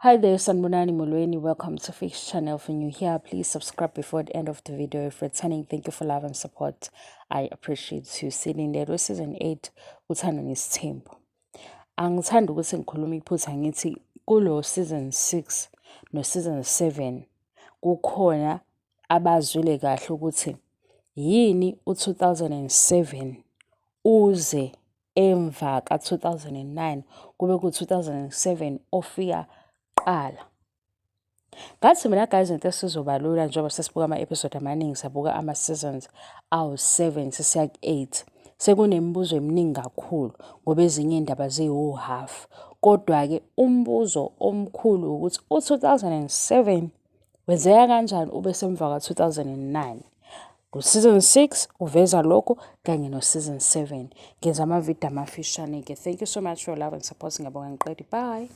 Hi there, Sanbonani Molweni. Welcome to Fix Channel. If you're new here, please subscribe before the end of the video. If returning, thank you for love and support. I appreciate you. Silindele season 8 uthando nesithembu. Angithandi ukuthi ngikhulume iphutha ngithi kulo season 6 no season 7 kukhona abazwile kahle ukuthi yini u-2007 uze emva ka-2009 kube ku-2007 ofika kuqala. Ngathi mina guys into esizoba lula njengoba sesibuka ama-episode amaningi sabuka ama-seasons awu-7 sesiya ku-8 sekunemibuzo eminingi kakhulu ngoba ezinye iy'ndaba ziwu-half. Kodwa-ke umbuzo omkhulu ukuthi u-2007 wenzeka kanjani ube semva ka-2009? Ngo-season 6 uveza lokho kanye no-season 7. Ngenza amavidiyo amafishane-ke. Thank you so much for your love and support. Ngiyabonga ngiqedi. Bye.